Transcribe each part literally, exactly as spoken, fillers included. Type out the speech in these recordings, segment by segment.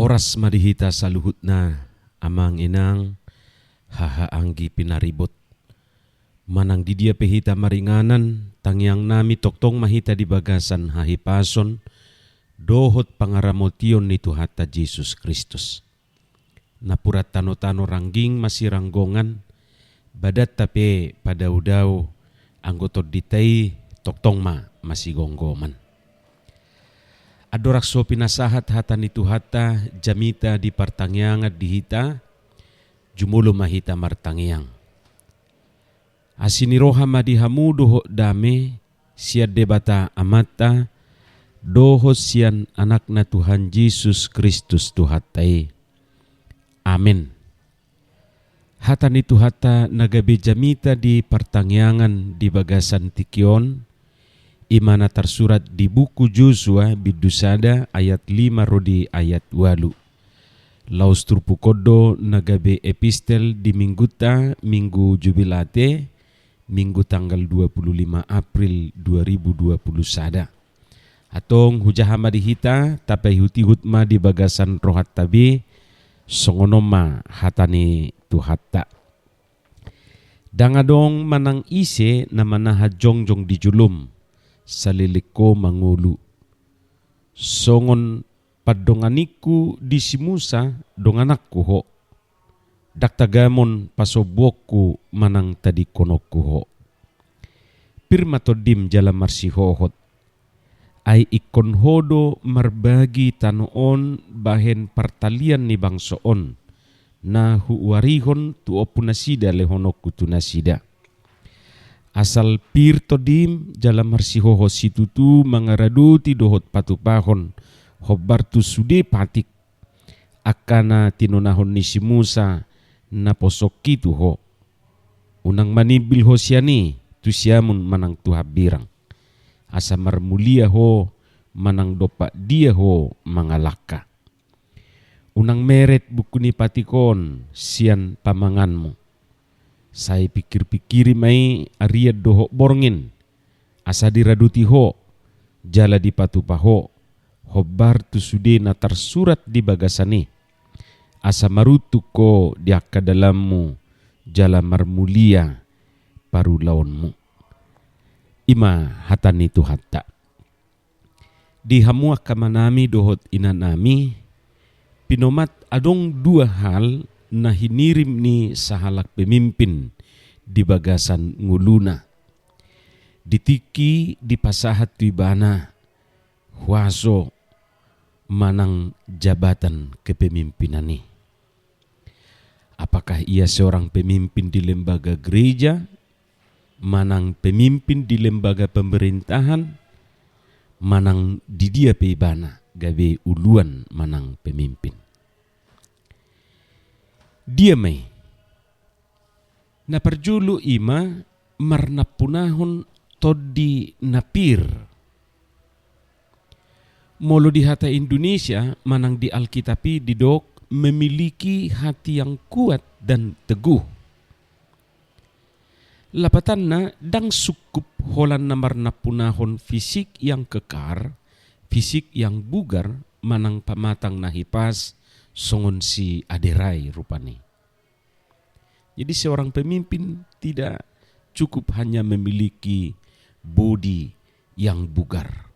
Horas ma di hita saluhutna, amang inang, haha anggi pinaribot. Manang di dia pe hita maringanan, tangiangnami tongtong ma hita di bagasan hahipason dohot pangaramotion ni Tuhanta Jesus Kristus. Napuran tanotano rangging masiranggongan, badanta pe padaodao, anggo tondinta i tongtong ma masigomgoman. Andorang so pinasahat hata ni Tuhanta, jamita di partangiangan di hita, jumolo ma hita martangiang. Asi ni roha ma di hamu dohot dame, sian Debata Amanta, dohot sian Anakna Tuhan Jesus Kristus Tuhanta i. Amen. Hata ni Tuhanta na gabe jamita di partangiangan di bagasan tingki on, i ma na tarsurat di buku Josua bindu sada ayat lima ro di ayat ualu. Laos turpuk on do na gabe epistel di minggunta, Minggu Jubilate, Minggu tanggal dua puluh lima April dua ribu dua puluh sada. Antong hujaha ma di hita, tapaihutihut ma di bagasan rohanta be, songon on ma hata ni Tuhanta. Ndang adong manang ise na manahan jongjong di jolom, saleleng ho mangolu. Songon pandonganingku di si Musa dongananku ho. Ndang tagamon pasombuonku manang tadingkononku ho. Pir ma tondim jala marsihohot. Ai ingkon ho do marbagi tano on bahen partalian ni bangso on, na huuarihon tu ompunasida lehononku tu nasida. Asal pir tondim jala marsihohot situtu mangaradoti dohot patupahon hombar tu sude patik, angka na tinonahon ni si Musa naposongki tu ho. Unang manimbil ho sian i tu siamun manang tu hambirang, asa marmulia ho manang dompak dia ho mangalangka. Unang meret buku ni patik on sian pamanganmu. Sai pingkirpingkiri ma i arian dohot borngin, asa diradoti ho, jala dipatupa ho, hombar tu sude na tarsurat di bagasan i, asa maruntung ho di angka dalanmu, jala marmulia parulaonmu. I ma hata ni Tuhanta. Di hamu angka amanami dohot inanami, pinomat adong dua hal na hinirim ni sahalak pemimpin di bagasan ngoluna. Di tingki dipasahat tu ibana huaso manang jabatan kepemimpinan i. Apakah ia seorang pemimpin di lembaga gereja, manang pemimpin di lembaga pemerintahan, manang di dia pe ibana gabe uluan manang pemimpin? Dia ma i? Na parjolo i ma marnampunahon tondi na pir. Molo di hata Indonesia manang di Alkitab i didok memiliki hati yang kuat dan teguh. Lapatanna, ndang sungkup holan na marnampunahon fisik yang kekar, fisik yang bugar, manang pamatang na hipas songon si Aderai rupani. Jadi seorang pemimpin tidak cukup hanya memiliki bodi yang bugar.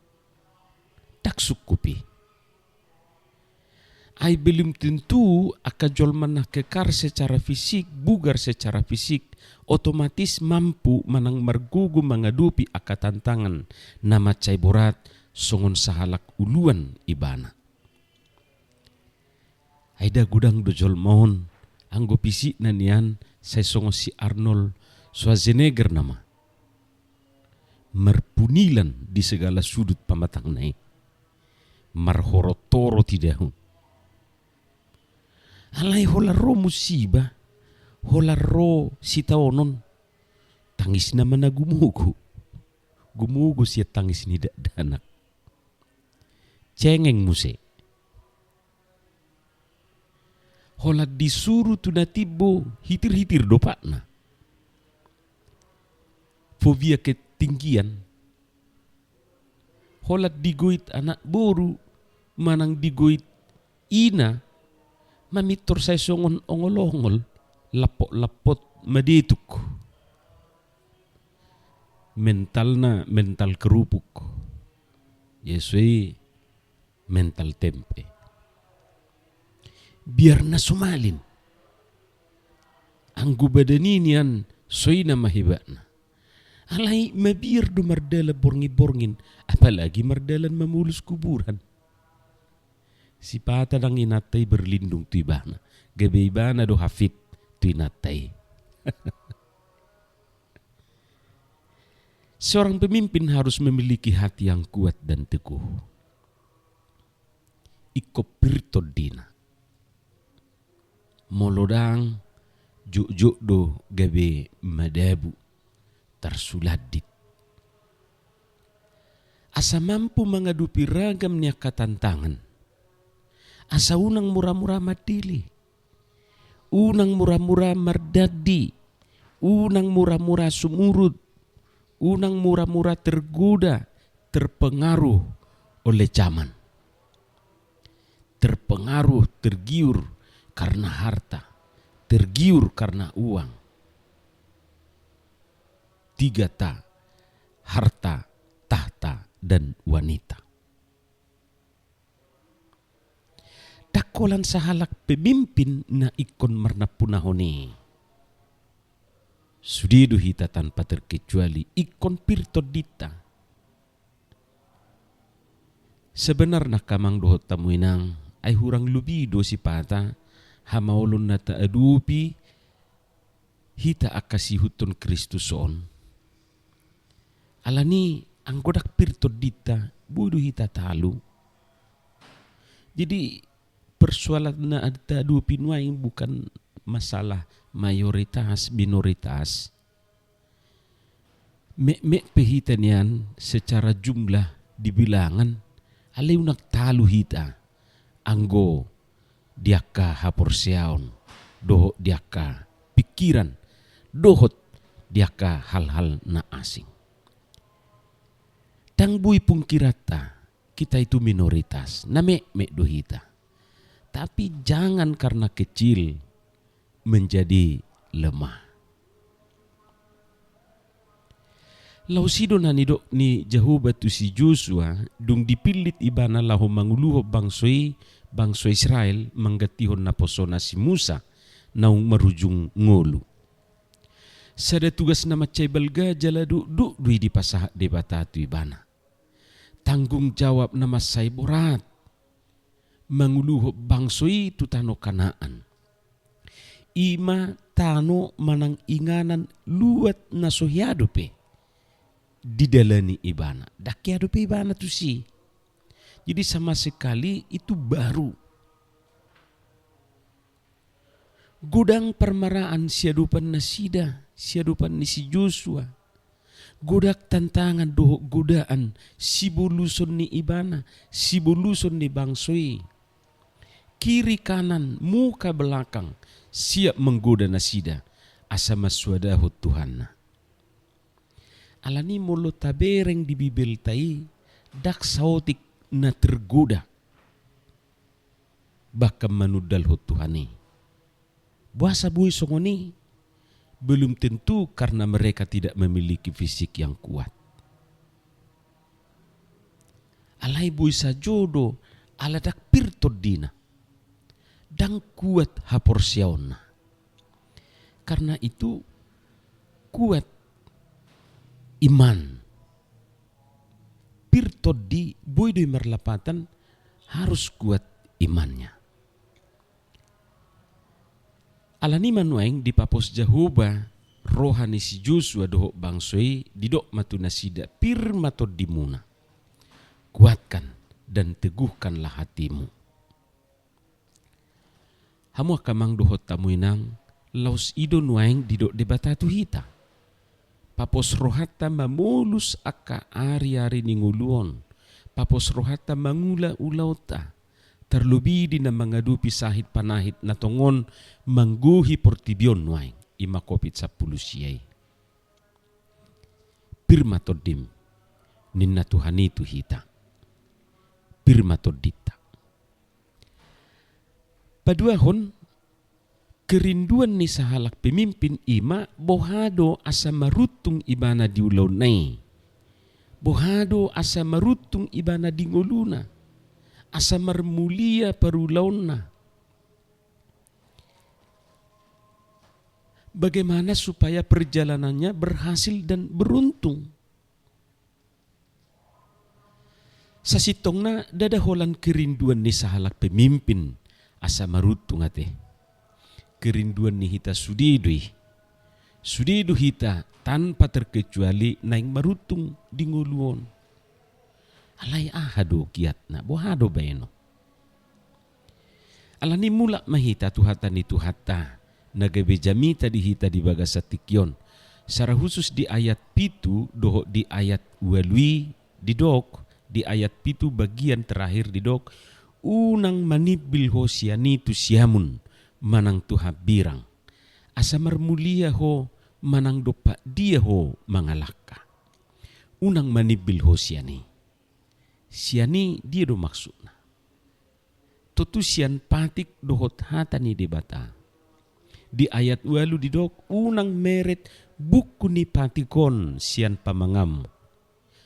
Ndang sungkup i. Ai belum tentu angka jolma na kekar secara fisik, bugar secara fisik, otomatis mampu manang margogo mangadopi angka tantangan na mansai borat songon sahalak uluan ibana. Ai da godang do jolma on, anggo fisikna nian sai songon si Arnold Schwarzenegger nama. Marpunilan di segala sudut pamatangna i. Marhorot-horot i da on. Alai holan ro musiba, holan ro sitaonon, tangisna ma na gumogo. Gumogo sian tangis ni dakdanak. Cengeng muse. Holan disuru tu na timbo, hitir-hitir dopatna. Fobia ketinggian. Holan digoit anak boru, manang digoit ina mamintor sai songon ongol-ongol, lampot-lampot, madetuk. Mentalna mental kerupuk. Ia so i mental tempe. Biar na so malin. Anggo badan i nian so ina ma hebatna. Alai mabiar do mardalan borngin-borngin, apalagi mardalan mamolus kuburan. Sipata ndang inanta i berlindung tu ibana, gabe ibana do hafid tu inanta i. Seorang pemimpin harus memiliki hati yang kuat dan teguh. Ingkon pir tondina. Molo ndang, jotjot do gabe madabu, tarsulandit. Asa mampu mangadopi ragam ni angka tantangan. Asa unang mura-mura mandele. Unang mura-mura mardandi. Unang mura-mura sumurut. Unang mura-mura tergoda, terpengaruh oleh zaman. Terpengaruh, tergiur karena harta, tergiur karena uang. Tiga ta, harta, tahta, dan wanita. Ndang holan sahalak pemimpin na ingkon marnampunahon i. Sude do hita tanpa terkecuali ingkon pir tondinta. Sebenarna angka amang dohot hamu inang, ai hurang lobi do sipata hamaolon na taadopi hita angka siihuthon Kristus on. Alani anggo ndang pir tondinta, boi do hita talu. Jadi, persoalan na taadopi nuaeng bukan masalah mayoritas, minoritas. Metmet pe hita nian secara jumlah di bilangan, alai unang talu hita anggo di angka haporseaon dohot di angka pingkiran dohot di angka hal-hal na asing. Ndang boi pungkiranta, kita itu minoritas, na metmet do hita. Tapi jangan karena kecil menjadi lemah. Laos i do na nidok ni Jahowa tu si Josua, dung dipillit ibana laho manguluhon bangso i, bangso Israel, manggantihon naposona si Musa, naung marujung ngolu. Sada tugas na mansai balga jala dokdok do i dipasahat Debata tu ibana. Tanggung jawab na mansai borat manguluhon bangso i tu tano Kanaan. I ma tano manang inganan luat na so hea dope didalani ibana. Ndang hea dope ibana tusi. Jadi sama sekali itu baru. Godang parmaraan siadopan nasida, siadopan ni si Josua. Godang tantangan dohot godaan siboluson ni ibana, siboluson ni bangso i. Kiri kanan, muka belakang, siap manggoda nasida, asa mansoadahon Tuhanna. Alani molo tabereng di Bibelta i, ndang saotik na tergoda bahkan manundalhon Tuhan i. Boasa boi songon i? Belum tentu karena mereka tidak memiliki fisik yang kuat. Alai boi sajo do ala ndang pir tondina. Ndang kuat haporseaonna. Karena itu kuat iman. Pir tondi boi do i marlapatan harus kuat imannya. Alani i ma nuaeng dipapos Jahowa roha ni si Josua dohot bangso i, didok ma tu nasida, pir ma tondimuna. Kuatkan dan teguhkanlah hatimu. Hamu angka amang dohot hamu inang, laos i do nuaeng didok Debata tu hita. Papos rohanta mamolus angka ariari ni ngolu on. Papos rohanta mangula ulaonta. Tarlobi di na mangadopi sahit panahit na tongon manggohi portibi on nuaeng, i ma covid sampulu sia i. Pir ma tondim, ninna Tuhan i tu hita. Pir ma tondinta. Paduahon, kerinduan ni sahalak pemimpin i ma boha do asa maruntung ibana di ulaonna i. Boha do asa maruntung ibana di ngoluna. Asa marmulia parulaonna. Bagaimana supaya perjalanannya berhasil dan beruntung? Sasintongna ndada holan kerinduan ni sahalak pemimpin asa maruntung ate. Kerinduan ni hita sude do i. Sude do hita tanpa terkecuali naeng maruntung di ngolu on. Alai aha do kiatna, boha do baenon? Alani mulak ma hita tu hata ni Tuhanta, na gabe jamita di hita di bagasan tingki on. Secara khusus di ayat pitu dohot di ayat ualu i didok, di ayat pitu bagian terakhir didok, unang manimbil ho sian i tu siamun manang tu hambirang. Asa marmulia ho manang dompak dia ho mangalangka. Unang manimbil ho sian i. Sian i dia do maksudna? Tontu sian patik dohot hata ni Debata. Di ayat ualu didok, unang meret buku ni patik on sian pamanganmu.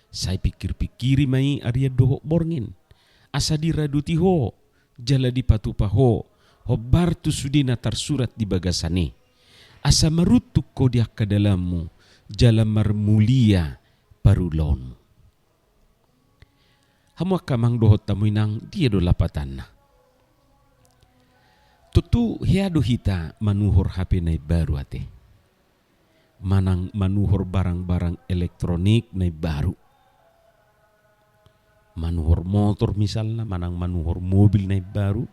Sai pingkir-pingkiri ma i arian dohot borngin. Asa diradoti ho, jala dipatupa ho, hombar tu sude na tarsurat di bagasan i. Asa maruntung ho di angka dalanmu, jala marmulia parulaonmu. Hamu angka amang dohot hamu inang, dia do lapatanna? Tontu hea do hita manuhor H P na imbaru ate. Manang manuhor barang-barang elektronik na imbaru. Manuhor motor misalna, manang manuhor mobil na imbaru.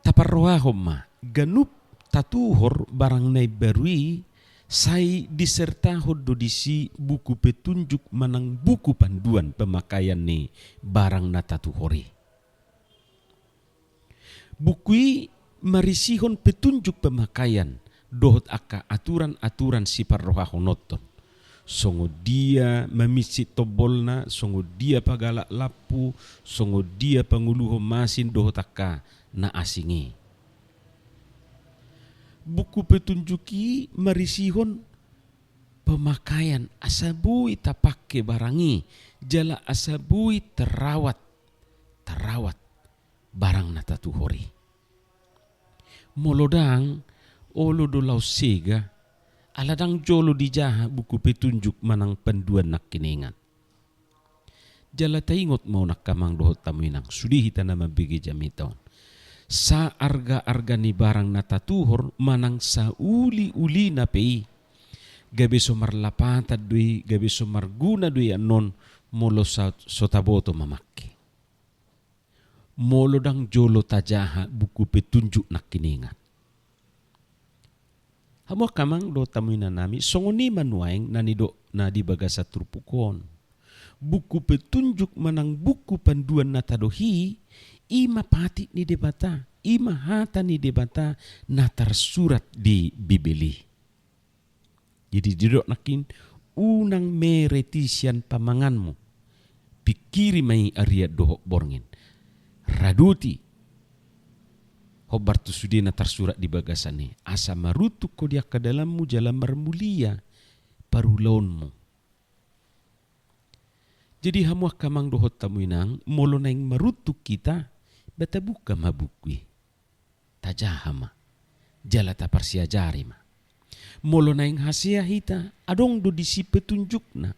Taparrohahon ma, ganup tatuhor barang na imbaru i, sai disertahon do disi buku petunjuk manang buku panduan pemakaian ni barang na tatuhor i. Buku i marisihon petunjuk pemakaian dohot angka aturan-aturan siparrohahononton. Songon dia maminsit tombolna, songon dia pagalak lampu, songon dia panguluhon masin dohot angka na asing i. Buku petunjuk i marisihon pemakaian asa boi tapake barang i, jala asa boi tarawat, tarawat barang na tatuhor i. Molo ndang, olo do laos sega, ala ndang jolo dijaha buku petunjuk manang panduan nangkiningan. Jala taingot ma on angka amang dohot hamu inang, sude hita na mambege jamita on. Saarga-arga ni barang na tatuhor manang sauli-ulina pe i, gabe so marlapatan do i, gabe so marguna do i annon, molo sa-, so taboto mamake. Molo ndang jolo tajaha buku petunjuk nangkiningan. Hamu angka amang dohot hamu inang nami, songon i ma nuaeng na nidokna di bagasan turpuk on. Buku petunjuk manang buku panduan na tadok i, i ma patik ni Debata, i ma hata ni Debata na tarsurat di Bibel i. Jadi didok nangkin, unang meret i sian pamanganmu. Pingkiri ma i arian dohot borngin. Radoti hombar tu sude na tarsurat di bagasan i. Asa maruntung ho di angka dalanmu jala marmulia parulaonmu. Jadi hamu angka amang dohot hamu inang, molo naeng maruntung hita, ba tabuka ma buku i. Tajaha ma, jala taparsiajari ma. Molo naeng hasea hita, adong do disi petunjukna.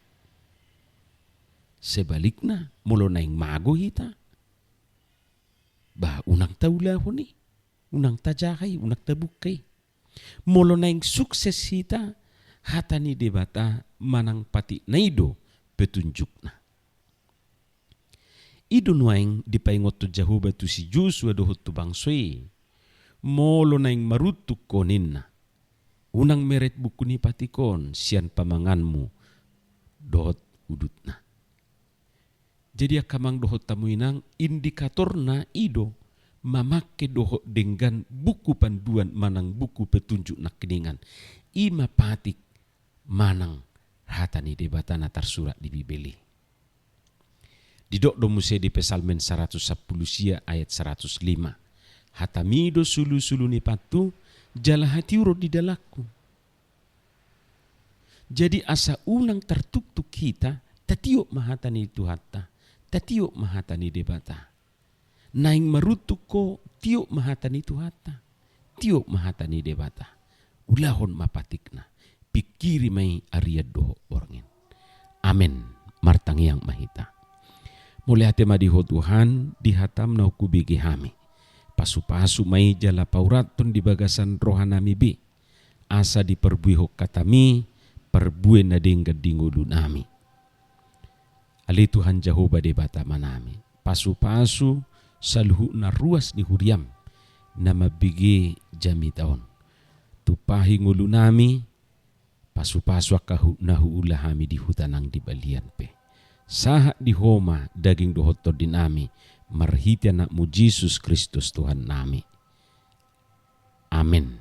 Sebalikna, molo naeng mago hita, ba unang taulahon i, unang tajaha i, unang tabuka i. Molo naeng sukses hita, hata ni Debata manang patikna i do petunjukna. I do nuaeng dipaingothon Jahowa tu si Josua dohot tu bangso i. Molo naeng maruntung ho ninna, unang meret buku ni patik on sian pamanganmu dohot udutna. Jadi angka amang dohot hamu inang, indikatorna i do mamake dohot denggan buku panduan manang buku petunjuk nangkiningan. I ma patik manang hata ni Debata na tarsurat di Bibel i. Didok do muse di Psalmen saratus sampulu sia ayat saratus lima: HataMi do sulusulu ni pathu, jala hatiuron di dalanku. Jadi asa unang tartuktuk hita, tatiop ma hata ni Tuhanta, tatiop ma hata ni Debata. Naeng maruntung ho, tiop ma hata ni Tuhanta, tiop ma hata ni Debata. Ulahon ma patikna, pingkiri ma i arian dohot borngin. Amen. Martangiang ma hita. Mauliate ma di Ho Tuhan, di hataM naung hubege hami. Pasupasu ma i jala paurathon di bagasan rohanami be, asa diparbuehon hataMi parbue na denggan di ngolunami. Ale Tuhan Jahowa Debata Amanami, pasupasu saluhutna ruas ni huriaM na mambege jamita on. Tumpahi ngolunami, pasupasu angka hu-, na huula hami di huta nang di balian pe. Sahat di Ho ma daging dohot tondinami, marhite AnakMu Jesus Kristus Tuhannami. Amen.